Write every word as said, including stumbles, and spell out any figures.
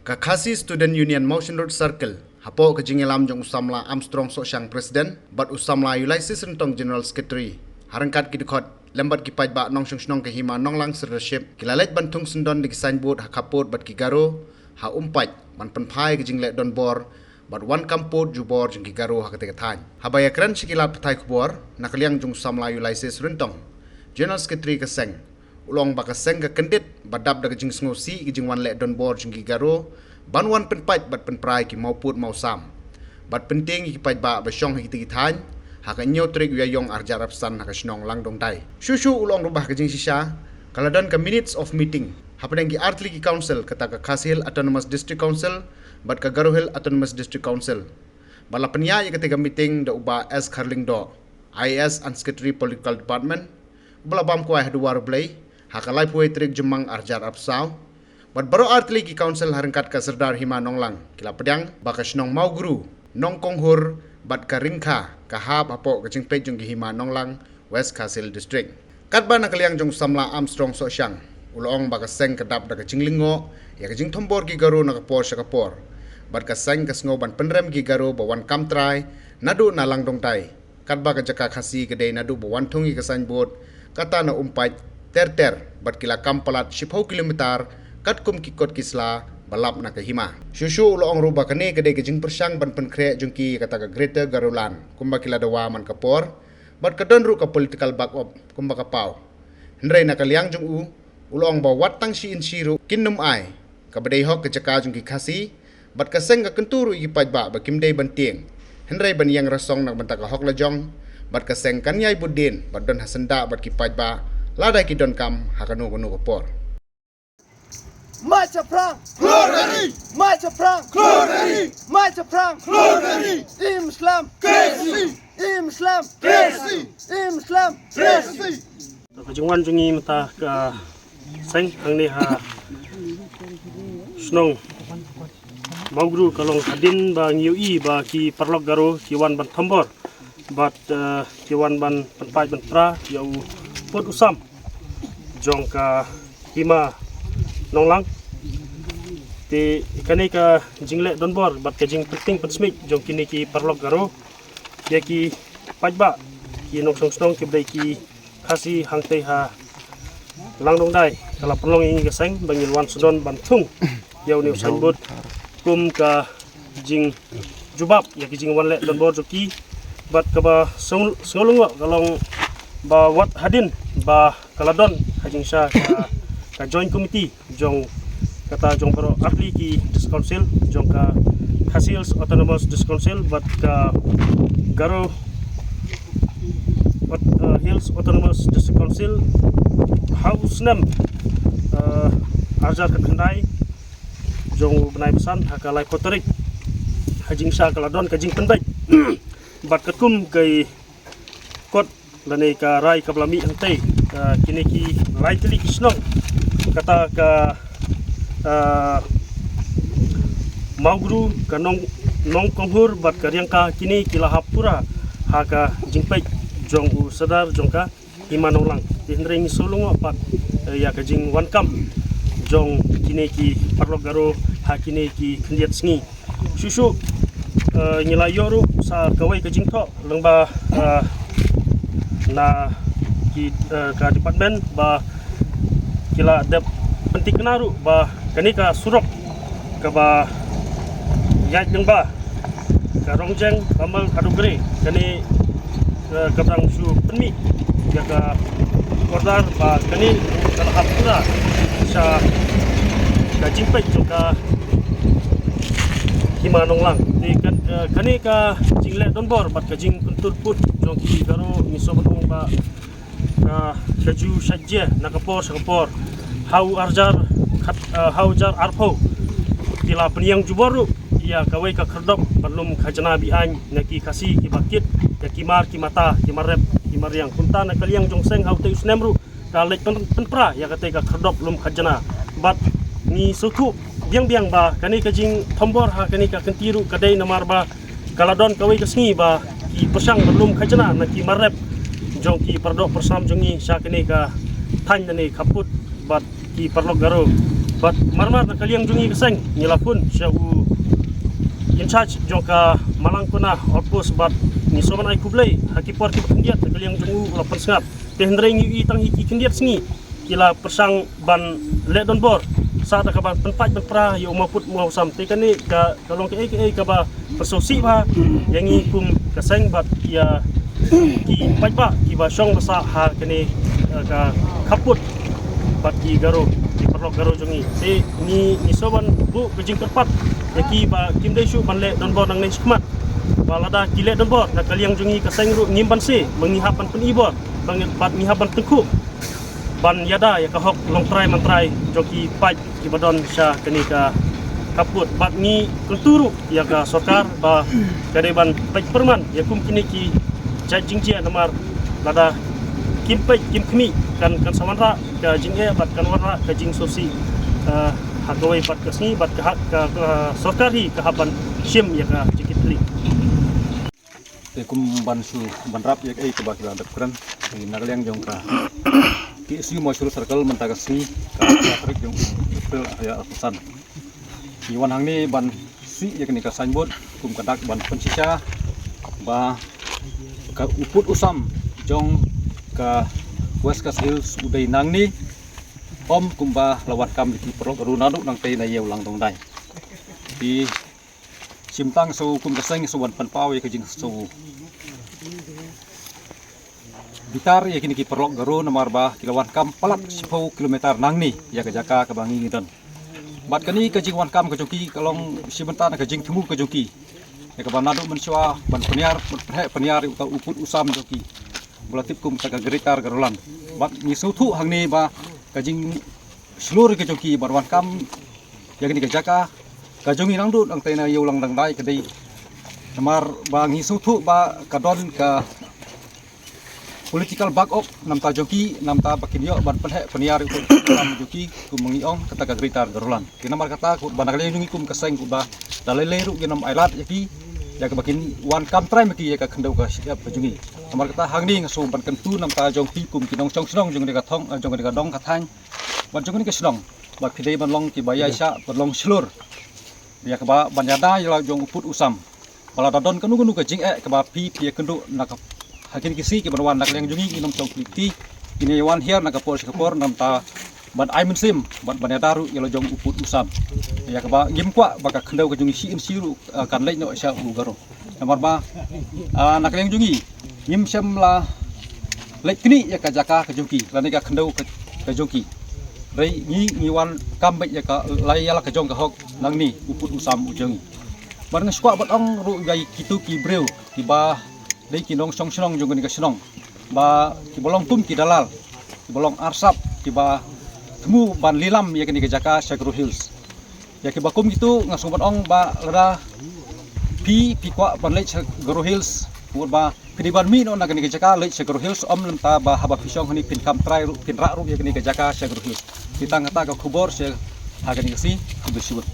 Ka Khasi Student Union Mawshynrut Circle, hapoh ka jingïalam jong u samla Armstrong Sohshang, President, bad u samla Ulysses Ryntong, General Secretary, ha ryngkat ki dkhot lem bad ki paidbah nongshong shnong ka Hima Nonglang Sirdarship, ki la leit ban thung syndon da ki signboard ha khappud bad ki Garo ha Umpait, ban pynphai ka jingleh donbor bad wan kam pud jubor jong ki Garo ha kata ka thaiñ. Haba ïakren sha ki lad pathai khubor, na ka liang jong u samla Ulysses Ryntong, General Secretary ka seng, u la ong ba ka seng ka kyndit ba dap da ka jingsngewsih ka jingwan leh donbor jong ki Garo ban wan pynpait bad pynpra ïa ki mawpud mawsam bad pyntieng ïa ki paidbah ba shong ha kita ki thaiñ, ha ka hynñiew tarik u Ïaïong arhajar arphew san ha ka shnong Langdongdai. Shuh shuh u la ong ruh ba ha ka jingshisha ka la don ka minutes of meeting hapdeng ki artylli ki council, kata ka Khasi Hills Autonomous District Council bad ka Garo Hills Autonomous District Council, ba la pynïaid ïa kata ka meeting da u Bah S Kharlyngdoh, I A S and Secretary Political Department, ba la bam kwai ha Duwar U Blei ha ka laiphew wei tarik Jymmang arhajar arphew saw. Bad baroh artylli ki council ha ryngkat ka Sirdar Hima Nonglang ki la pdiang ba ka shnong Mawgru, Nongkonghur bad ka Ryngkha ka hap hapoh ka jingpeit jong ki Hima Nonglang, West Khasi Hills District. Katba na ka liang jong u samla Armstrong Sohshang, u la ong ba ka seng ka dap da ka jinglyngngoh ïa ka jingthombor ki Garo na ka por sha ka por, bad ka seng ka sngew ban pynrem ki Garo ba wan kam trai naduh na Langdongdai, katba ka jaka Khasi ka dei naduh ba wan thung ïa ka signboard, kata na Umpait ter ter, bad ki la kam palat shiphew kilometer katkum ki kot ki sla ba lap na ka hima. Shuh shuh u la ong ruh ba kane ka dei ka jingpyrshang ban pynkhreh jong ki ïa kata ka Greater Garoland, kumba ki la dawa man ka por, bad ka don ruh ka political back up kumba ka paw. Hynrei na ka liang jong u, u la ong ba wat tang shi inshi ruh kin nym ai, kaba dei hok ka jaka jong ki Khasi, bad ka seng ka kyntu ruh ïa ki paidbah ba kim dei ban tieng, hynrei ban ïeng rasong na ka bynta ka hok lajong, bad ka seng kan ïai bud dien bad don ha syndah bad ki paidbah lada ki donkam ha kano kano ka por. Mai Chaprang! Klorari! Mai Chaprang! Klorari! Mai Chaprang! Klorari! Im Islam! Kresi! Im Islam! Kresi! Im Islam! Kresi! Ka jingwan jong ngi mynta ka seng hangne ha shnong Mawgru ka long hadien ba ngi ïohi ba ki paralok Garo ki wan ban thombor bad, eh, ki wan ban pynpait ban pra ïa u pud u sam jong ka Hima Nonglang. Te kane ka jingleh donbor bad ka jingpyntieng pynsmit jong kine ki paralok Garo ïa ki paidbah, ki nongshong shnong kiba dei ki Khasi hangtei ha Langdongdai ka la pynlong ïa ngi ka seng ba ngin wan sdang ban thung ïa une u signboard kum ka jingjubab ïa ki jingwan leh donbor jong ki. Bad kaba sngewlyngngoh ka long ba wat hadien ba ka la don ka jingshisha ka, ka joint committee jong kata jong baroh artylli ki District Council jong ka Khasi Hills Autonomous District Council bad ka Garo Aut-, uh, Hills Autonomous District Council ha u snem, uh, arhajar khatkhyndai jong u bnai ba san ha ka laiphew tarik. Ha jingshisha ka la don ka jingpynbeit bad katkum ka kot lane ka rai kaba la mih hangtei, ah, kine ki lai tylli ki shnong, kata ka, ah, Mawgru, ka Nong, Nongkonghur bad ka Riangka, kine ki la hap pura ha ka jingpeit jong u Sirdar jong ka Hima Nonglang. Te hynrei ngi sngewlyngngoh pat, eh, ïa ka jingwan kam jong kine ki paralok Garo ha kine ki khyndiat sngi. Shuh shuh, eh, ngi la ïoh ruh sa kawei ka jingthoh lyngba, eh, na ki, eh, ka department ba ki la dep pyntikna ruh ba kane ka surok kaba ïaid lyngba ka Rongjeng, Bamang haduh Gre, kane, eh, ka dang shu pynmih ïa ka order ba kane ka la hap pura sha ka jingpeit jong ka Hima Nonglang. Te kan, eh, kane ka jingleh donbor bad ka jingkyntur pud jong ki Garo ngi sngewbha ba ka, ka ju shait jia na ka por sha ka por. Ha u arhajar khat, eh, ha u arhajar arphew ki la pynïeng jubor ruh ïa kawei ka khyrdop ban lum khajna be-aiñ na ki Khasi kiba kit ïa ki mar ki mata, ki mar rep, ki mar riang. Kumta na ka liang jong seng ha utei u snem ruh ka leit pyn-, pynpra ïa katei ka khyrdop lum khajna. Bad ngi sngewthuh biang biang ba kane ka jingthombor ha kane ka kynti ruh ka dei namar ba ka la don kawei ka sngi ba ki pyrshang ban lum khajna na ki mar rep jong ki paradoh parasam jong ngi sha kane ka thaiñ lane khappud bad ki paralok Garo Bad marmar na ka liang jong ngi ka seng ngi la phone sha u in charge jong ka Malangkona outpost bad ngi sngewbha ai khublei ha ki por kiba khyndiat na ka liang jong u u la pynsngap. Te hynrei ngi ïohi tang hi ki khyndiat sngi ki la pyrshang ban leh donbor sa da kaba pynpait ban pra ïa u mawpud mawsam. Te kane ka ka long kaei kaei kaba pynsngewsih bha ïa ngi kum ka seng bad ïa ki paidbah kiba shong ba sah ha kane, eh, ka khappud bad ki Garo, ki paralok Garo jong ngi. Te ngi ngi sngewbha ban buh ka jingkyrpad ïa ki ba kim dei shuh ban leh donbor nangne shakhmat. Ba lada ki leh donbor na ka liang jong ngi ka seng ruh ngim banse ba ngi hap ban pyni bor bad ngi hap ban tyngkhuh ban ïada ïa ka hok longtrai mantrai jong ki paid kiba don sha kane ka khappud. Bad ngi kyntu ruh ïa ka sorkar ba ka dei ban peit pyrman ïa kum kine ki jait jingjia namar lada kim peit kim khmih kan kan sa wanrah ka jingeh bad kan wanrah ka jingsngewsih, eh, ha kawei pat ka sngi bad ka hak ka, ka sorkar hi ka hap ban shim ïa ka jingkitkhlieh. Te kum ban shu ban rap ïa kaei kaba ki la dep kren, na ka liang jong ka K S U Mawshynrut Circle mynta ka sngi ka tarik jong April ïa arphew san. Ngi wan hangne ban sih ïa kane ka signboard kum ka dak ban pynshisha ba ka u pud u sam jong ka West Khasi Hills u dei nangne, ym kumba la wan kam ïa ki paralok Garo naduh nangtei na ïew lang dong dai. Ki shim tang shu kum ka seng shu wan pynpaw ïa ka jingshu bitar ïa kine ki paralok Garo namar ba ki la wan kam palat shiphew kilometer nangne ïa ka jaka kaba ngi ngi don. Bad kane ka jingwan kam ka jong ki ka long shi bynta na ka jingthmu ka jong ki ïa kaba naduh mynshuwa ban pynïar ban pynheh pynïar ïa uta u pud u sam jong ki ba la tip kum kata ka Greater Garoland. Bad ngi sngewthuh hangne ba ka jingshlur ka jong ki ban wan kam ïa kane ka jaka ka jong ngi nangduh nangtei na ïew lang dang dai ka dei namar ba ngi sngewthuh ba ka don ka political back up namta jong ki namta ba kin ïoh ban pynheh pynïar ïa u pud u sam jong ki kum ma ngi ong kata ka Greater Garoland. Ki namar kata kut ba na ka liang jong ngi kum ka seng kut ba da lei lei ruh ngin ym ailad ïa ki ïa kaba kin wan kam trai ma ki ïa ka khyndew ka shyiap ka jong ngi. Namar kata hangne nga shu ban kyntu namta jong phi kum ki nongshong shnong jong kane ka thong, eh, jong kane ka dong ka thaiñ bad jong kane ka shnong ba phi dei ban long kiba ïaishah ban long shlur ïa kaba ban ïada ïa la jong u pud u sam. Ba lada don kano kano ka jingeh kaba phi phi ïakynduh na ka ha kine ki sngi kiban wan na ka liang jong ngi ngin ym shong kti, ngin ïa wan hiar na ka por sha ka por namta ban ai mynsiem ban ban ïada ruh ïa la jong u pud u sam. Ïa kaba ngim kwah ba ka khyndew ka jong ngi shi in shi ruh, eh, kan leit noh sha u Garo. Namar ba, ah, na ka liang jong ngi ngim shym la leit knieh ïa ka jaka ka jong ki lane ka khyndew ka, ka jong ki. Hynrei ngi ngi wan kam beit ïa ka la ïa la ka jong ka hok nangne u pud u sam u jong ngi. Bad nga shu kwah ban ong ruh ïa kito ki briew kiba dei ki nongshong shnong jong kane ka shnong ba kiba long kum ki dalal kiba long arsap kiba thmu ban lilam ïa kane ka jaka sha Garo Hills. Ïa kiba kum kito nga sngewbha ban ong ba lada phi phi kwah ban leit sha Garo Hills, mut ba phi dei ban mih noh na kane ka jaka leit sha Garo Hills, ym lymta ba haba phi shong hangne phin kam trai ruh phin rah ruh ïa kane ka jaka sha Garo Hills. Te tang kata ka khubor sha ha kane ka sngi, khublei shibun.